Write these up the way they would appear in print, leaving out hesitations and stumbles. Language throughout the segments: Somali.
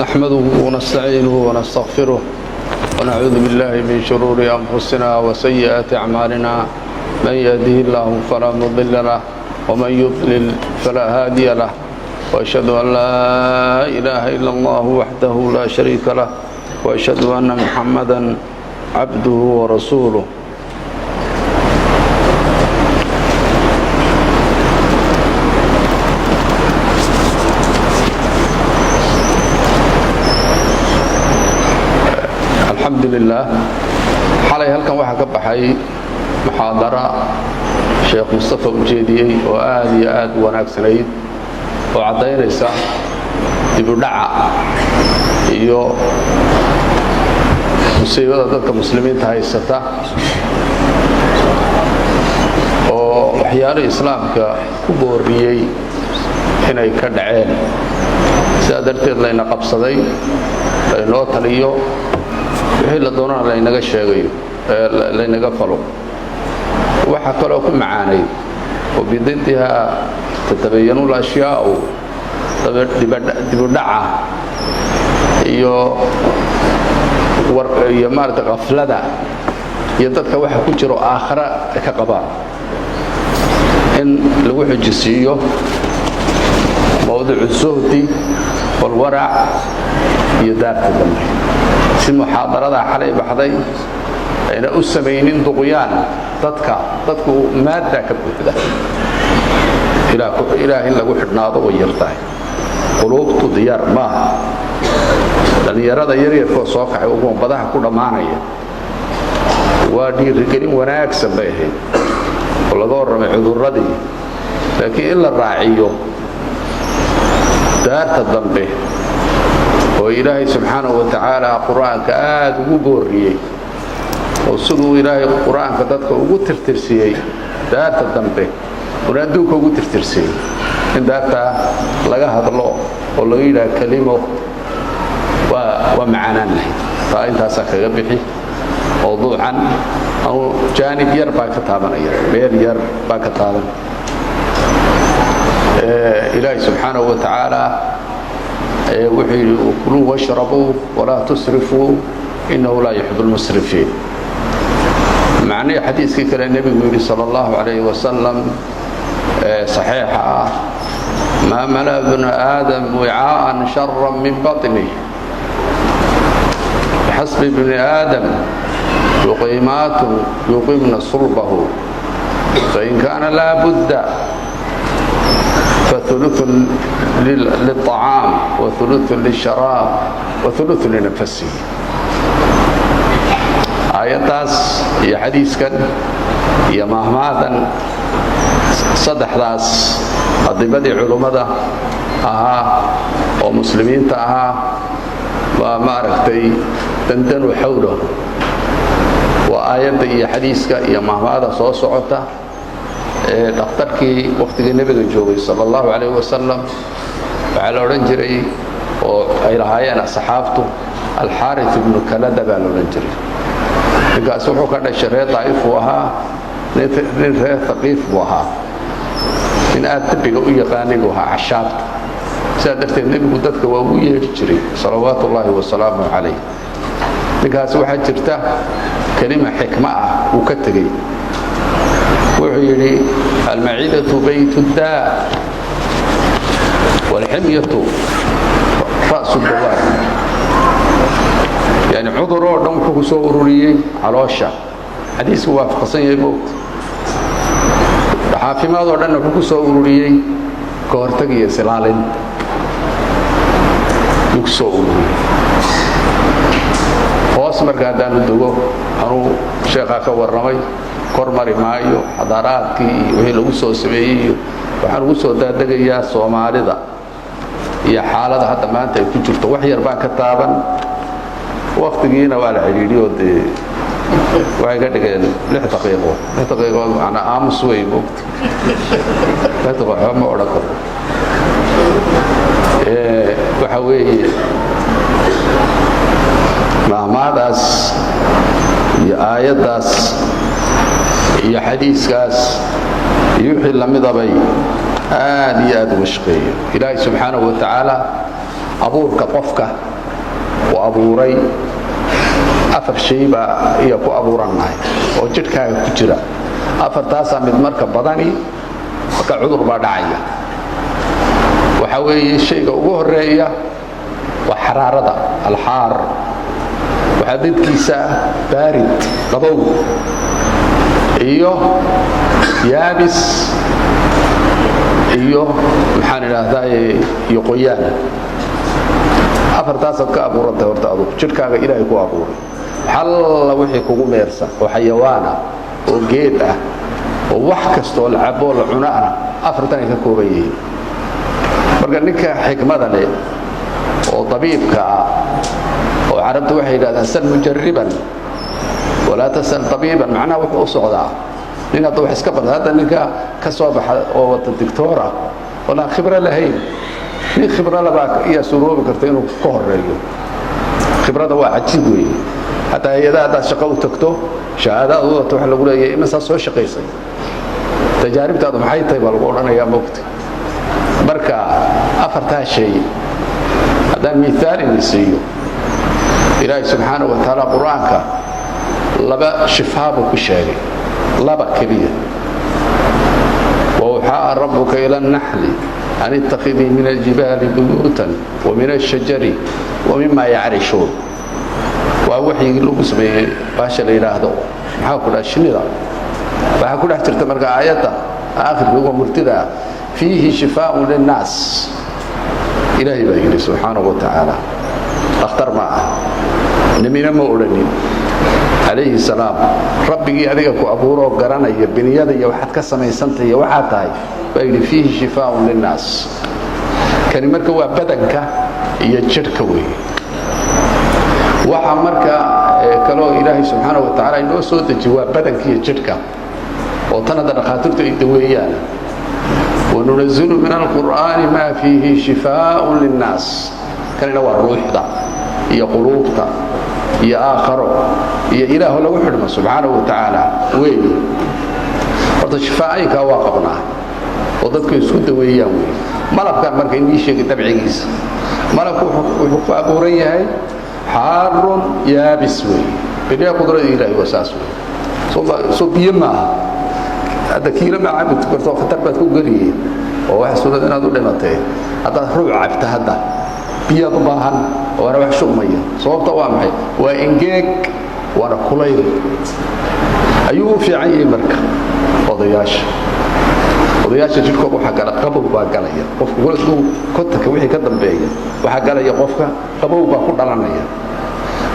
نحمده ونستعينه ونستغفره ونعوذ بالله من شرور أنفسنا وسيئات أعمالنا، من يهده الله فلا مضل له ومن يضلل فلا هادي له، وأشهد أن لا إله إلا الله وحده لا شريك له، وأشهد أن محمدا عبده ورسوله. Alxamdulilah, xalay halkan waxaa ka baxay muxaadara Sheekh Mustafa u jeediyey oo aad iyo aad u wanaagsanayd oo caddaynaysa dibudhaca iyo musiibada dadka muslimiinta haysata, oo waxyaalo islaamka ku booriyey inay ka dhaceen. Sidaa darteed layna qabsaday, laynoo taliyo, wixii la doonana laynaga sheegayo, laynaga falo. Waxaa kaloo ku macaanayd wa bididdihaa tatabayanu lashyaa'u, dibudhaca iyo maarata khaflada iyo dadka waxa ku jiro aakhara ay ka qabaan in lagu xujisiiyo mowducu zuhdi walwarac iyo daarta dambe, si muxaadaradaa xalay baxday ayna u samaynin duqyaan dadka. Dadku maaddaa ka buuxda, Ilaah in lagu xidhnaado way yartahay, quluubtu diyaar maaha. Dhallinyarada yaryarkoo soo kacay ugu badaha ku dhammaanaya waa dhiirigelin wanaagsan bay ahayd oo laga warramay cudurradii, laakiin in la raaciyo daarta dambe oo Ilaahay subxaanahu wa tacaala Qur-aanka aada ugu booriyey, oo siduu Ilaahay Qur-aanka dadka ugu tirtirsiyey daarta dambe una adduunka ugu tirtirsiyey, in daartaa laga hadlo oo laga yidhaha kelimo waa macaanaan lahayd. Taa intaasaa kaga bixi mowduucan. Anuu jaanib yar baan ka taabanaya, meel yar baan ka taaban. Ilaahay subxaanahu wa tacaala wuxuu yidhi: "Ukuluu washrabuu walaa tusrifuu, innahu laa yuxibu lmusrifiin." Macnihii xadiiskii kale nebigu yidhi sala allahu calayhi wasalam ee saxiixa ah: "Maa mala bnu aadam wicaa'an sharan min baطnih, bixasbi bni aadam luqaymaatun yuqimna sulbahu, fain kaana laa budda fauluث liلطacaam wauluث lلsharaab wauluث linafsihi." Aayaddaas iyo xadiiskan iyo mahmaadan, saddexdaas adibadii culummada ahaa oo muslimiinta ahaa waa maaragtay dandanu xawlahu. Waa aayadda iyo xadiiska iyo mahmaada soo socota ee dhakhtarkii wakhtigii nebiga joogay sala allahu calayh wasalam waxaa la odhan jiray, oo ay lahaayeen asxaabtu, Alxaaris ibnu Kalada baa la odhan jiray. Ninkaas wuxuu ka dhashay reer Daa'if buu ahaa, nin reer Haqiif buu ahaa, nin aad dabiga u yaqaanay buu ahaa, cashaabta. Sidaa darteed nebigu dadka waa ugu yeedhi jiray salawaatu ullaahi wasalaamu calayh. Ninkaas waxaa jirta kelima xikmo ah uu ka tegey. Wuxuu yidhi: "Almacidatu bayt daa walximyatu ra'su dawaab." Yani cudur oo dhan wuxuu ku soo ururiyey caloosha. Xadiisku waafaqsan yahay moogta. Caafimaad oo dhanna wuxuu ku soo ururiyey ka hortag iyo isilaalin yuu ku soo ururiyey. Hoos marka haddaanu dogo, anuu sheekhaa ka warramay, kor mari maayo xadaaraadkii iyo wixii lagu soo sameeyey, iyo waxaan ugu soo daadegayaa Soomaalida iyo xaalada hadda maanta ay ku jirto. Wax yar baan ka taaban, waktigiina waa la xidhiidhiyo, dee waxay ka dhigeen 6 daqiiqo. 6 daqiiqo manaa aamus wey moogta, 6 daqiiqo waxba ma odhan karo. Waxa weeye mahmaadaas iyo aayaddaas iyo xadiiskaas iyo wixii lamidabay aad iyo aad uga shaqeeya. Ilaahay subxaanahu wa tacaala abuurka qofka Uu abuuray afar shay baa iya ku abuurannahay oo jidhkaaga ku jira. Afartaasaa mid marka badani, marka cudur baa dhacaya. Waxaa weeye, shayga ugu horeeya waa xaraarada, alxaar. Waxaa didkiisa baarid, qabow, iyo yaabis, iyo maxaan idhaahdaa, iyo qoyaan. Afartaasaad ka abuurantahay horta adugu, jidhkaaga Ilaahay ku abuuray. Xalla wixii kugu meersan oo xayawaana oo geed ah oo wax kasta oo la caboo la cuno ana, afartan ay ka kooban yihiin. Marka ninka xikmada leh oo dabiibka ah, oo Carabtu waxay yidhahdaan "Sal mujariban walaa tasal tabiiban", macnaha wuxuu u socdaa nin hadda wax iska barta. Hadda ninka ka soo baxa oo wata dictoora oon aan khibro lahayn, nin khibro labaa iyaa suuroobi karta inuu ka horeeyo. Khibrada waa cajiib weeye. Hataa hay-adaha haddaad shaqo u tagto, shahaadaad u wadato, waxa lagu leeyahay: "Imisaa soo shaqaysay? Tajaaribtaadu maxay tahay?" baa lagu odhanayaa, mogta. Marka afartaa shay haddaan miaal ini siiyo, Ilaahay subxaanahu wa tacaala Qur-aanka laba shifaa buu ku sheegay, laba keliya. "وأوحى ربك إلى النحل أن اتخذي من الجبال بيوتا ومن الشجر ومما يعرشون." Waa waxyigii lagu sameeyey baasha la yidhaahdo, maxaa ku dhaha, shinnida. Waxaa ku dhex jirta marka aayadda aakhirka uga murtida ah: "فيه شفاء للناس". Ilaahay baa yidhi subxaanahu wa tacaala, dhakhtar ma ah, nebina ma odhanin calayhi salaam. Rabbigii adiga ku abuuroo garanaya biniyada iyo waxaad ka samaysantahay iyo waxaad tahay baa yidhi: "فيه شفاء للناس". Kani marka waa badanka iyo jidhka weeye. Waxa marka kaloo Ilaahay subxaana wa tacaala inoo soo dejiye waa badanka iyo jidhka, oo tan hadda dhakhaatiirtu ay daweeyaan. "وننزل من القرآن ما فيه شفاء للناس". Kanina waa ruuxda iyo quluubta iyo aakharo iyo Ilaaho lagu xidhmo subxaanahu wa tacaala weeye. Horta shifaa'aynkaa waa qabnaa oo dadku isku daweeyaan wey. Malabkan marka inii sheegay dabcigiisa, malabku wuxuu ku abuuran yahay حار يابس wey. Biyaa qudrada Ilaahi waa saas wey. Soo biyo maaha. Hadda kiilo ma cabi karto, khatar baad ku geliye oo waxa suurad inaad u dhimatee. Haddaad ruuc cabta, hadda biyaad u baahan, waana wax shubmaya. Sababta waa maxay? Waa engeeg, waana kulayl. Ayuu u fiican yahay marka odayaasha jidhkooda waxaa gala qabow baa galaya. Qofku hadduu 50-ka wixii ka dambeeya, waxaa galaya qofka qabow baa ku dhalanaya.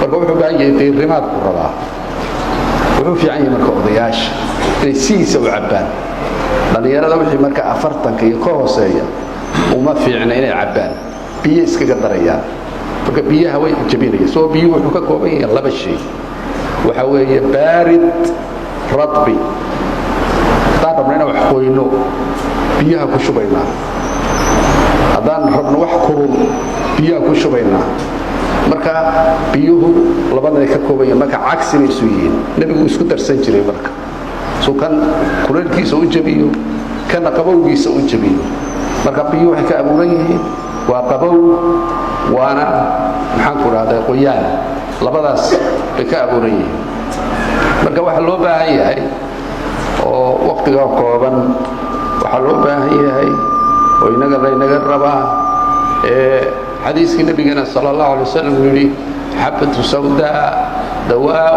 Marka wuxuu baahan yahay diirimaad buu rabaa. Wuxuu fiican yahay marka odayaasha inay sidiisa u cabbaan. Dhallinyarada wixii marka 40-ka iyo ka hooseeya uma fiicna inay cabbaan, biyo iskaga darayaan. Marka biyaha way jabinaya. Soo biyuhu wuxuu ka kooban yahay laba shay, waxa weeye بارد رطب. Haddaan rabno inaan wax qoyno, biyaha ku shubaynaa. Haddaan rabno wax kulul, biyaha ku shubaynaa. Marka biyuhu labadanay ka kooban yihin, marka cagsina isu yihiin. Nebigu isku darsan jiray marka suu kan kulaylkiisa u jabiyo, kana qabowgiisa u jabiyo. Marka biyuhu waxay ka abuuran yihiin waa qabow, waana, maxaan ku dhahday, qoyaan. Labadaas bay ka abuuran yihiin. Marka waxaa loo baahan yahay oo wakhtiga kooban waxaa loo baahan yahay oo inaga laynaga rabaa ee xadiiskii Nabigana sala allahu alay wasalam uu yidhi: "حبة سوداء دواء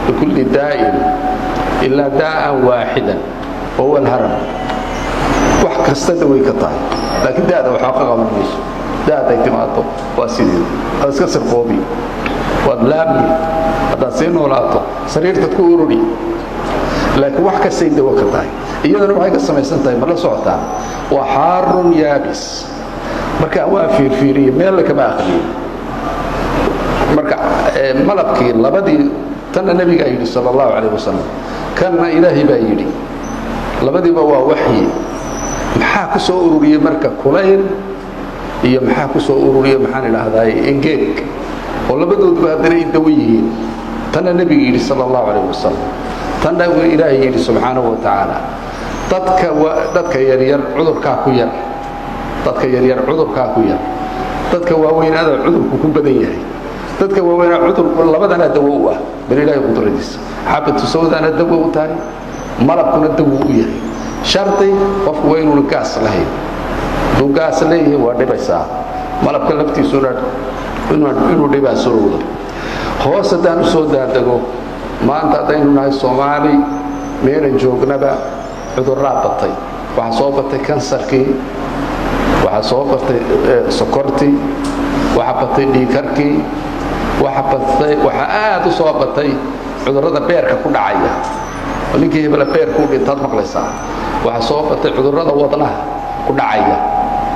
لكل داء إلا داء واحدا وهو الهرم". Wax kasta daway ka tahay, laakiin da'da waxaa ka qaban mayso. Da'day timaado waa sideed, waad iska sirqoobi, waad laabmi, haddaad sii noolaato sariirtaad ku ururi, laakiin wax kastay dawo ka tahay. Iyaduna waxay ka samaysan tahay, ma la socotaan? Waa حار يابس. Marka waa fiirfiiriye, meel kama akhriyey. Marka malabkii labadii tanna Nebigaa yidhi sala allahu calayh wasalam, kanna Ilaahay baa yidhi, labadiiba waa waxyi. Maxaa ku soo ururiyey marka kulayl iyo maxaa ku soo ururiyey, maxaan idhaahdaay, engeeg, oo labadooduba haddana ay dawo yihiin? Tanna Nebiga yidhi sala allahu calayh wasalam, tanna Ilaahay yidhi subxaanahu wa tacaala. Dadka yaryar cudurkaa ku yar, dadka yaryar cudurkaa ku yar. Dadka Dadka waaweynaada cudurku ku badan yahay. Dadka waaweynaa cudurku labadana dawo u ah, bal Ilaahay qudradiisa. Xabatu sawdana dawo u tahay, malabkuna dawo u yahay. Shardi, qofku waa inuuna gaas lahayn. Hadduu gaas leeyahay, waa dhibaysaa. Malabka laftiisuna inuu dhibaa surowda. Hoos haddaan u soo daadego, maanta haddaynu nahay Soomaali, meelan joognaba cudurraa batay. Waxaa soo batay kansarkii, waxaa soo batay sokortii, waxaa batay dhiigkarkii, waxa batay, waxaa aad u soo batay cudurrada beerka ku dhacaya oo ninkii hebela beerku u dhintaad maqlaysaa. Waxaa soo batay cudurrada wadnaha ku dhacaya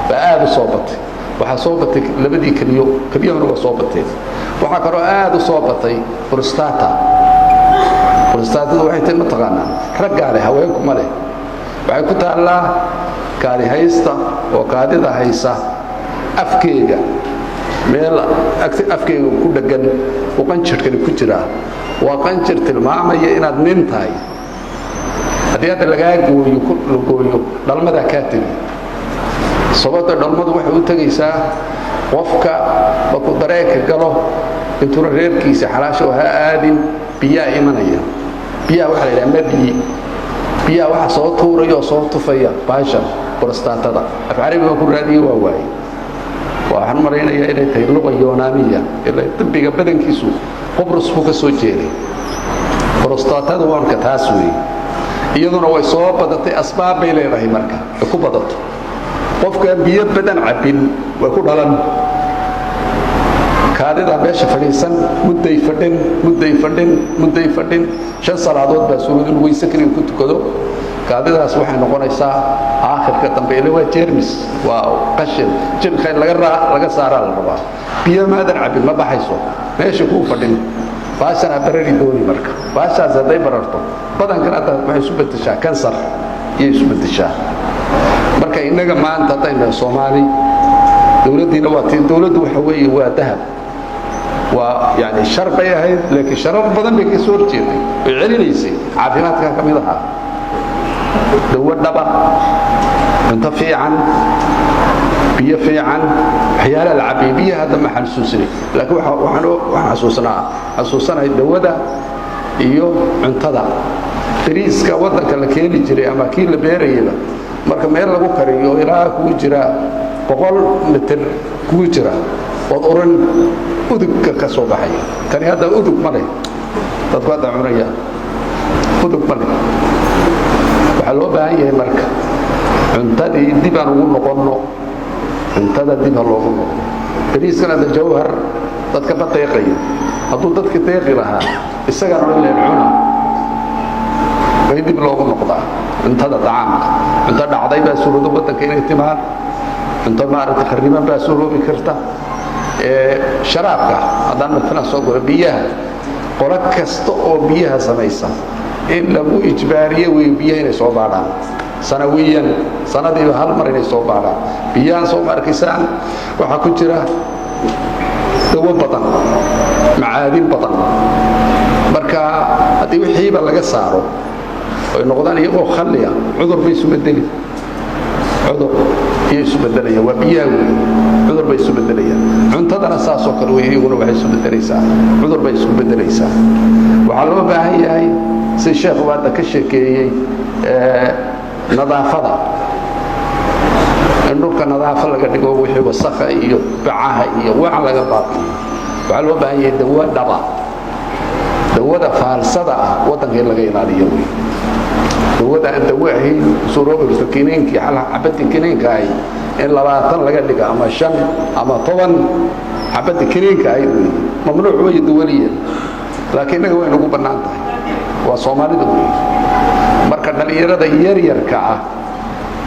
baa aad u soo batay. Waxaa soo batay labadii keliyo, keliyahuna waa soo bateen. Waxaa kaloo aad u soo batay prostata. Prostatada waxay tahay ma taqaanaa? Raggaa leh, haweenku ma leh. Waxay ku taallaa kaadi haysta oo kaadida haysa afkeega, meel afkeega ku dheggan uu qanjirhkani ku jiraa. Waa qanjir tilmaamaya inaad nin tahay. Haddii hadda lagaa gooyo, la gooyo, dhalmadaa kaa tegi. Sababta dhalmadu waxay u tegaysaa qofka markuu dareenka galo, intuuna reerkiisa xalaasha ha aadin, biyaa imanaya. Biyaha waxaa la yidhaha madyi. Biyaha waxaa soo tuuraya oo soo tufaya baashan prostatada. Af Carabi baan ku raadiyey, waa waaye. Waxaan u malaynayaa inay tahay luqa Yunaaniya, ila dabbiga badankiisu Qobrus buu ka soo jeeday. Prostatada waanka taas weeye. Iyaduna way soo badatay. Asbaab bay leedahay marka ay ku badato. Qofkaan biyo badan cabbin way ku dhalan. Kaadidaa meesha fadhiisan, mudday fadhin, mudday fadhin, mudday fadhin. 5 salaadood baa suurad inuu weyse keliga ku tukado. Kaadidaas waxay noqonaysaa aakhirka dambe, ila waa jeermis, waa qashin jirka in laga saaraa la rabaa. Biyo maadan cabbin, ma baxayso, meesha kuu fadhin. Baashanaa barari dooni. Marka baashaas hadday bararto, badankan hadda waxay isu beddeshaa kansar iyay isu beddeshaa. Marka innaga maanta haddaynu nahay Soomaali, dowladdiina waa tii. Dowladdu waxa weeye waa dahab, waa yani shar bay ahayd, laakiin sharar badan bay ka soo horjeeday, way celinaysay. Caafimaadkaa ka mid ahaa, dawo dhaba, cunto fiican, biyo fiican, waxyaalaha la cabbiyo. Biyaha hadda ma xasuusinay, laakiin waxaan xasuusanahay dawada iyo cuntada. Bariiska waddanka la keeni jiray ama kii la beerayaba, marka meel lagu kariyo ilaa kugu jira 100 mitir kugu jira ood uran udugka ka soo baxaya. Tani hadda udug ma leh. Dadku hadda cunaya udug ma leh. Waxaa loo baahan yahay marka cuntadii dib aan ugu noqonno. Cuntada dib ha loogu noqdo. Bariiskan hadda Jawhar dadka ma deeqayo. Hadduu dadka deeqi lahaa, isagaan odhan lahayn cuna. Way dib loogu noqdaa cuntada, dacaamka. Cunto dhacday baa suurado waddanka inay timaad. Cunto maaragtay kharriban baa suuroobi karta. Sharaabka haddaan maalan soo guro, biyaha, qolo kasta oo biyaha samaysa in lagu ijbaariye weyo biyaha inay soo baadhaan sanawiyan, sanadiiba hal mar inay soo baadhaan. Biyahan soo ma arkaysaan? Waxaa ku jira dawo badan, macaadin badan. Marka haddii wixiiba laga saaro oy noqdaan iyagoo khalliya, cudur bay isu bedeli, cudur iyay isu bedelayaan. Waa biyaha weeye, cudur bay isu bedelayaan. Cuntadana saasoo kale wey, iyaguna waxay isu bedelaysaa, cudur bay isku bedelaysaa. Waxaa loo baahan yahay, si sheekhu hadda ka sheekeeyey, nadaafada, in dhulka nadaafo laga dhigo, wixii wasakha iyo bacaha iyo waxa laga baabi'iyo. Waxaa loo baahan yahay dawo dhaba. Dawada faalsada ah waddanka in laga ilaaliyo wey. Dawada aan dawo ahayn suuroobi karto. Kiniinkii, xabadii kiniinka ahayd in 20 laga dhigo ama 5 ama 10, xabadii kiniinka ahayd wey, mamnuuc wey duwaliya, laakiin innaga way nagu bannaan tahay. Waa Soomaalida wey. Marka dhallinyarada yaryarka ah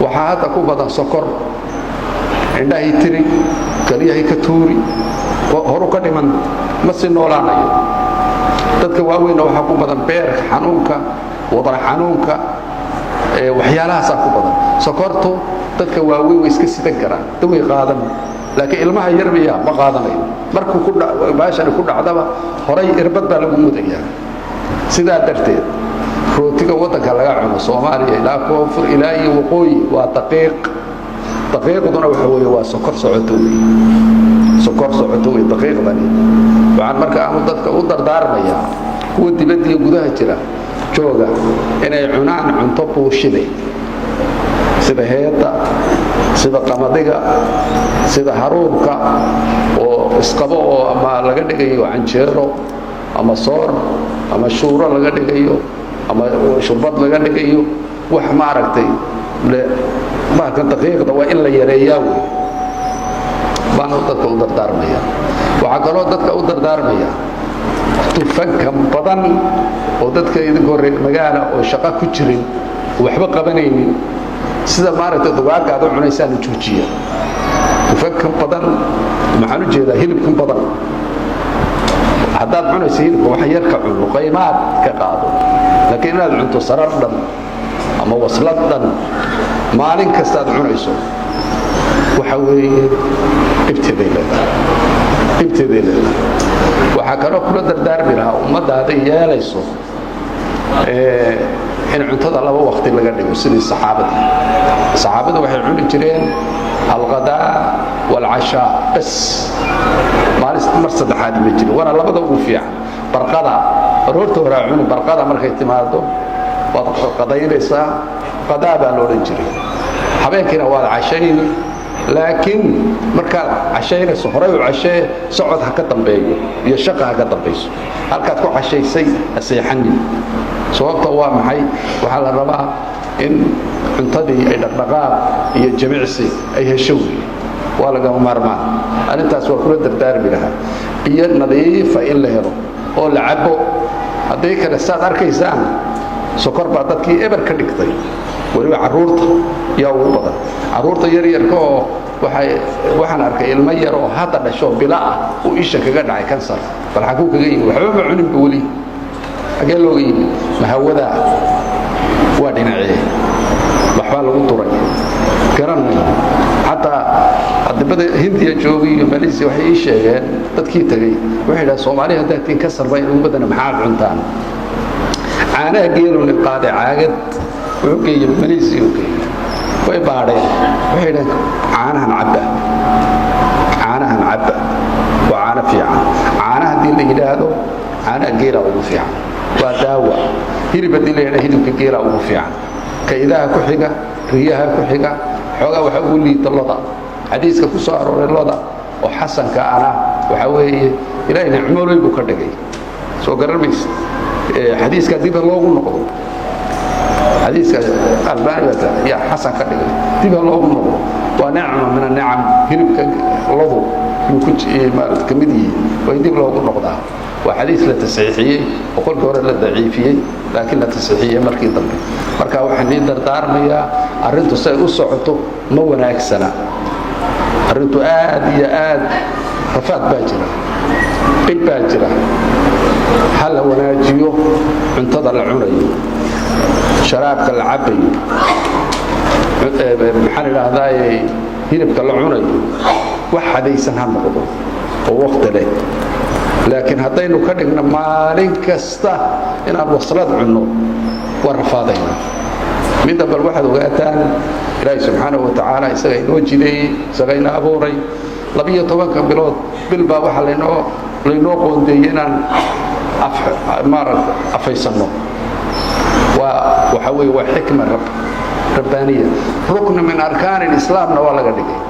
waxaa hadda ku badan sokor, indhahay tiri, keliyahay ka tuuri, horu ka dhiman, ma si noolaanayo. Dadka waaweynna waxaa ku badan beerka xanuunka, wadna xanuunka, waxyaalahaasaa ku badan. Sokortu dadka waaweyn way iska sidan karaan, daway qaadan, laakiin ilmaha yarmiya ma qaadanayo. Markuu baashani ku dhacdaba horay irbad baa lagu mudayaa. Sidaa darteed rootiga waddanka laga cuno, Soomaaliya ilaa koonfur ilaa iyo waqooyi, waa daqiiq. Daqiiqduna waxa weeye waa sokor socoto weeye. Sokor socoto wey daqiiqdani. Waxaan marka aanu dadka u dardaarmayaa, kuwa dibaddiiyo gudaha jira jooga, inay cunaan cunto buushide, sida heedda, sida qamadiga, sida haruurka oo isqabo, oo ama laga dhigayo canjeero ama soor ama shuuro laga dhigayo ama shurbad laga dhigayo. Wax maaragtay bahalkan daqiiqda waa in la yareeyaa wey baanu dadka u dardaarmaya. Waxaa kaloo dadka u dardaarmaya dufanka badan oo dadka idinkoo reer magaala oo shaqo ku jirin, waxba qabanaynin, sida maaragtay dugaagga aad u cunaysaa la joojiya dufankan badan. Maxaan u jeedaa? Hilibkan badan haddaad cunayso, hilibka wax yar ka cun, luqaymaad ka qaado, laakiin inaad cunto sarar dhan ama waslad dhan maalin kastaad cunayso, waxa weeye dhibteeday leedahay, dhibteeday leedahay. Waxaa kaloo kula dardaarmi lahaa ummadda hadday yeelayso in cuntada laba wakti laga dhigo, sidii saxaabadii. Saxaabadu waxay cuni jireen alghadaa waalcashaa bas, maalin mar saddexaad ma jirin, waana labada ugu fiican. Barqada aroorta horaa cuni, barqada markay timaado waad qadaynaysaa, qadaa baa la odhan jiray. Habeenkiina waad cashayni, laakiin markaad cashaynayso horay u cashee, socod ha ka dambeeyo iyo shaqa ha ka dambayso. Halkaad ku cashaysay ha seexanin. Sababta waa maxay? Waxaa la rabaa in cuntadii ay dhaqdhaqaaq iyo jimicsi ay hesho weeye, waa lagama maarmaan. Arrintaas waa kula dardaarmi lahaa. Biyo nadiifa in la helo oo la cabo. Haddii kale, saad arkaysaan, sokor baa dadkii eber ka dhigtay. Weliba carruurta yaa ugu badan, carruurta yaryarka oo waxay waxaan arkay ilmo yar oo hadda dhasho bila ah uu isha kaga dhacay kansar. Bal xaguu kaga yimi? Waxba ma cuninba weli. Xagee looga yimi? Ma hawadaa? Waa dhinacee? Waxbaa lagu duray, garan mayno. Xataa adibada Hindiya joogay iyo Malaysia waxay ii sheegeen, dadkii tegey waxay yidhaha, "Soomaali haddaad tiin, kansar baa inugu badana, maxaad cuntaan?" Caanaha geeluni qaaday caagad, wuxuu geeyey Malaysia u geeyey. Way baadheen, waxay yidhaheen, "Caanahan cabba, caanahan cabba, waa caano fiican." Caanaha haddii la yidhaahdo, caanaha geelaa ugu fiican, waa daawa. Hilib haddii la yidhahdo, hilibka geelaa ugu fiican, ka idaha ku xiga, riyaha ku xiga, xoogaa waxa ugu liita loda. Xadiiska ku soo arooray loda oo xasanka ana waxaa weeye Ilaahay nicmooley buu ka dhigay. Soo garan maysa? Xadiiska dib ha loogu noqdo. Xadiiska Albani yaa xasan ka dhigay, dib ha loogu noqdo. Waa nicma min anicam hilibka lodu yuu ku maarata ka mid yihi, waa in dib loogu noqdaa. Waa xadiis la tasxiixiyey oo kolkii hore la daciifiyey, laakiin la tasxiixiyey markii dambe. Marka waxaan ii dardaarmayaa, arrintu say u socoto ma wanaagsana. Arrintu aad iyo aad rafaad baa jira, dhib baa jira. Ha la wanaajiyo cuntada la cunayo, sharaabka la cabbayo, maxaan idhaahdaaye, hilibka la cunayo, wax xadaysan ha noqdo oo wakti leh. Laakiin haddaynu ka dhigno maalin kasta inaan waslad cunno, waa rafaadaynaa. Midda bal waxaad ogaataan, Ilaahi subxaanahu wa tacaala isaga inoo jideeyey, isaga ina abuuray. 12-ka bilood bil baa waxaa laynoo qoondeeyey inaan maaragta afaysanno. Waa waxaa weeye waa xikma rabbaaniya, rukni min arkaan alislaamna waa laga dhigay,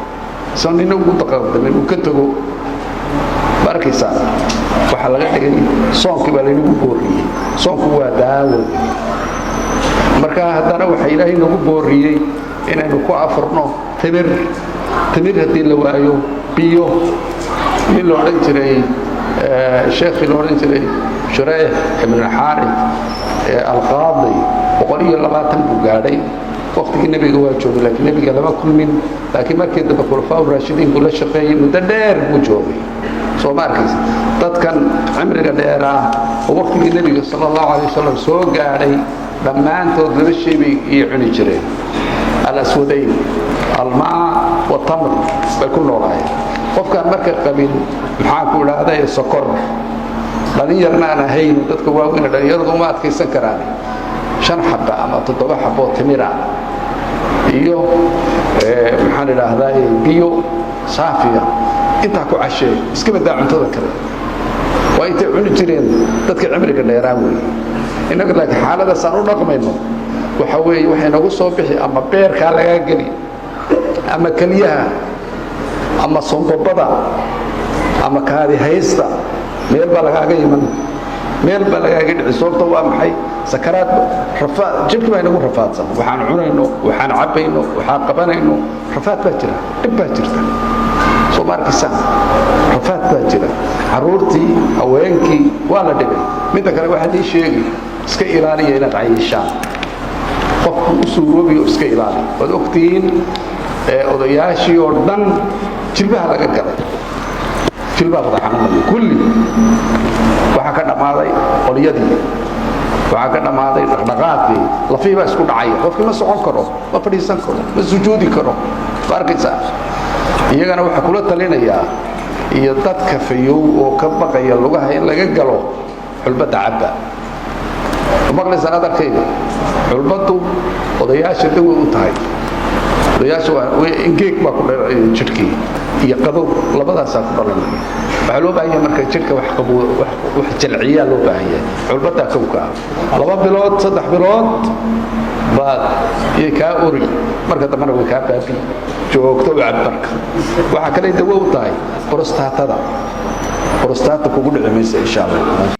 soo nina ugu daqaqdamin uu ka tago. Ma arkaysaa? Waxaa laga dhigay soonkii baa laynagu booriyey. Soonku waa daawo. Marka haddana waxaa Ilaahay nagu booriyey inaynu ku afurno timir. Timir haddii la waayo, biyo. Nin la odhan jiray, sheekhii la odhan jiray Shurayx ibn Xaarif Alqaadi, 120 buu gaadhay. Waktigii Nebiga waa joogay, laakiin Nebiga lama kulmin. Laakiin markii dambe khulafaa raashidiin buu la shaqeeyey, muddo dheer buu joogay. Soo ma arkaysa? Dadkan cimriga dheeraa oo waktigii Nebiga sala allahu alay wasalam soo gaadhay, dhammaantood laba shay bay iyo cuni jireen: alaswadayn, almaa watamr bay ku noolaayeen. Qofkaan marka qabin, maxaan ku idhaahday, sokor, dhalin yarna aan ahayn, dadka waaweyna dhalinyaradu uma adkaysan karaan, 5 xaba ama 7 xaboo timira iyo maxaan idhaahdaa, biyo saafiya. Intaa ku cashee, iska badaa cuntada kale. Waa intay cuni jireen dadka cimriga dheeraa weeye. Innaga laakiin xaaladaasaan u dhaqmayno waxa weeye waxay nagu soo bixi ama beerkaa lagaa geli ama keliyaha ama sombobada ama kaadi haysta, meel baa lagaaga iman, meel baa lagaaga dhici. Sababta waa maxay? Sakaraad, rafaad, jidhki baa inagu rafaadsan. Waxaan cunayno, waxaan cabbayno, waxaan qabanayno, rafaad baa jira, dhib baa jirta. Soo ma arkaysaan? Rafaad baa jira. Carruurtii, haweenkii waa la dhibay. Midda kale waxaad ii sheegi, iska ilaaliya inaad cayishaan. Qofku u suuroobiyo iska ilaali. Waad ogtihiin odayaashii oo dhan jilbaha laga galay, jilbaha wada xanuunaya kulli. Waxaa ka dhammaaday qolyadii, waxaa ka dhammaaday dhaqdhaqaaqii, lafihii baa isku dhacaya. Qofkii ma socon karo, ma fadhiisan karo, ma sujuudi karo. Ma arkaysaa? Iyagana waxaa kula talinayaa iyo dadka fayow oo ka baqaya lugaha in laga galo, xulbadda cabba. Maqlaysaan adarkayga? Xulbaddu odayaasha dawey u tahay. Odayaasha waa engeeg baa ku jidhkii iyo qabow, labadaasaa ku dhalanaya. Waxaa loo baahan yahay marka jidhka wax qabo, wax jalciyaa loo baahan yahay. Xulbaddaa kowka ah. 2 bilood, 3 bilood baad iyay kaa ori, marka dambena way kaa baabi. Joogto u cab. Marka waxaa kale dawo u tahay borostatada. Borostaata kugu dhici maysa, insha Allah.